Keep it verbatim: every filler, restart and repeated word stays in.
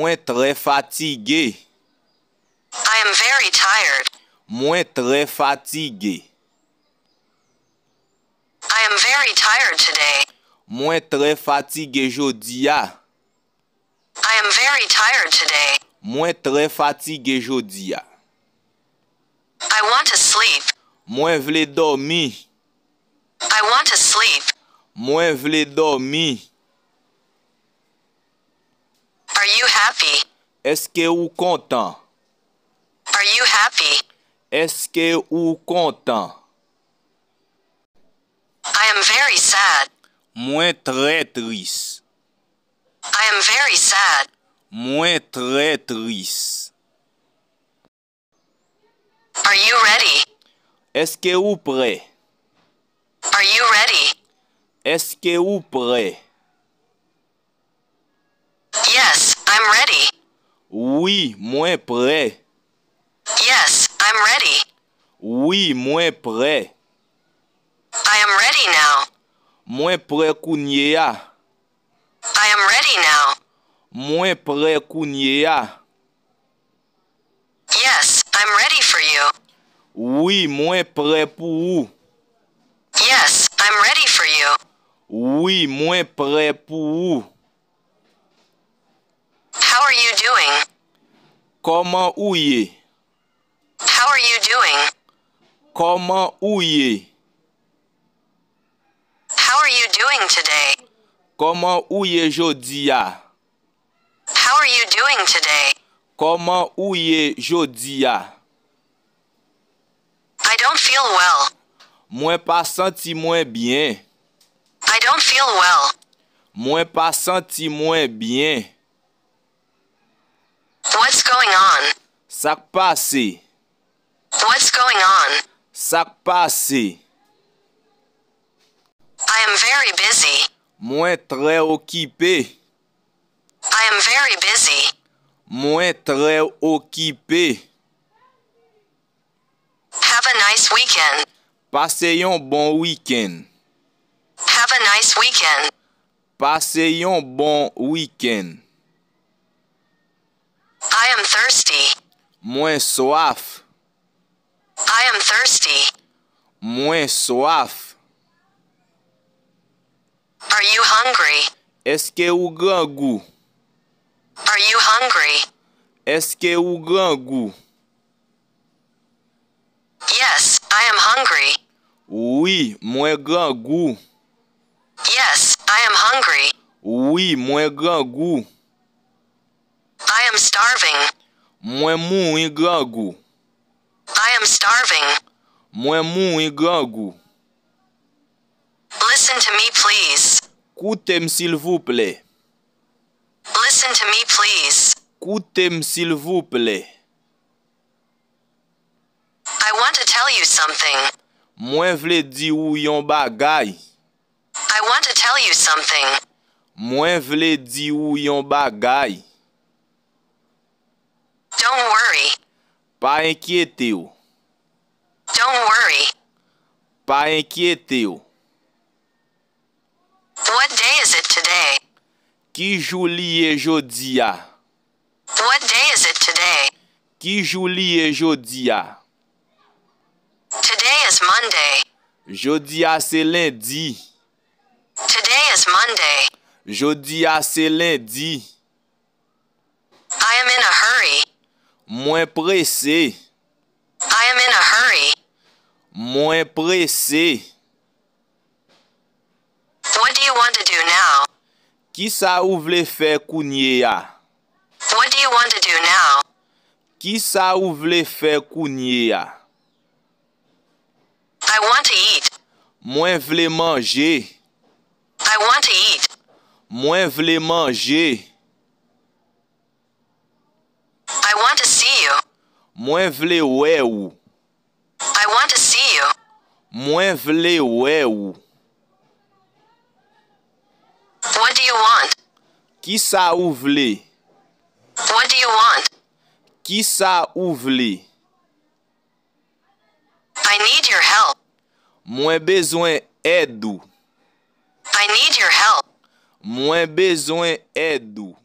Mwen trè fatige. I am very tired. Mwen trè fatige. I am very tired today. Mwen trè fatige jodi a. I am very tired today. Mwen trè fatige jodi a. I want to sleep. Mwen vle dòmi. I want to sleep. Mwen vle dòmi. Are you happy? Èske ou kontan? Are you happy? Èske ou kontan? I am very sad. Mwen trè tris. I am very sad. Mwen trè tris. Are you ready? Èske ou prè? Are you ready? Èske ou prè? Yes, I'm ready. Wi, mwen prè. Yes, I'm ready. Wi, mwen prè. I am ready now. Mwen prè kounye a. I am ready now. Mwen prè kounye a. Yes, I'm ready for you. Wi, mwen prè pou ou. Yes, I'm ready for you. Wi, mwen prè pou ou. How are you doing? Kòman ou ye? How are you doing? Kòman ou ye? How are you doing today? Kòman ou ye jodi a? How are you doing today? Kòman ou ye jodi a? I don't feel well. Mwen pa santi mwen byen. I don't feel well. Mwen pa santi mwen byen. What's going on? Sa k pase? What's going on? Sa k pase? I am very busy. Mwen trè okipe. I am very busy. Mwen trè okipe. Have a nice weekend. Pase yon bon wikenn. Have a nice weekend. Pase yon bon wikenn. I am thirsty. Mwen swaf. I am thirsty. Mwen swaf. Are you hungry? Èske ou grangou? Are you hungry? Èske ou grangou? Yes, I am hungry. Wi, mwen grangou. Yes, I am hungry. Wi, mwen grangou. I am starving. Mwen mouri grangou. I am starving. Mwen mouri grangou. Listen to me, please. Koute m silvouplè. Listen to me, please. Koute m silvouplè. I want to tell you something. Mwen vle di ou yon bagay. I want to tell you something. Mwen vle di ou yon bagay. Don't worry. Pa enkyete w. Don't worry. Pa enkyete w. What day is it today? Ki jou li ye jodi a? What day is it today? Ki jou li ye jodi a? Today is Monday. Jodi a se lendi. Today is Monday. Jodi a se lendi. I am in a hurry. Mwen prese. I am in a hurry. Mwen prese. What do you want to do now? Kisa ou vle fè kounye a? What do you want to do now? Kisa ou vle fè kounye a? I want to eat. Mwen vle manje. I want to eat. Mwen vle manje. I want to see you. Mwen vle wè ou. I want to see you. Mwen vle wè ou. What do you want? Kisa ou vle? What do you want? Kisa ou vle? I need your help. Mwen bezwen èd ou. I need your help. Mwen bezwen èd ou.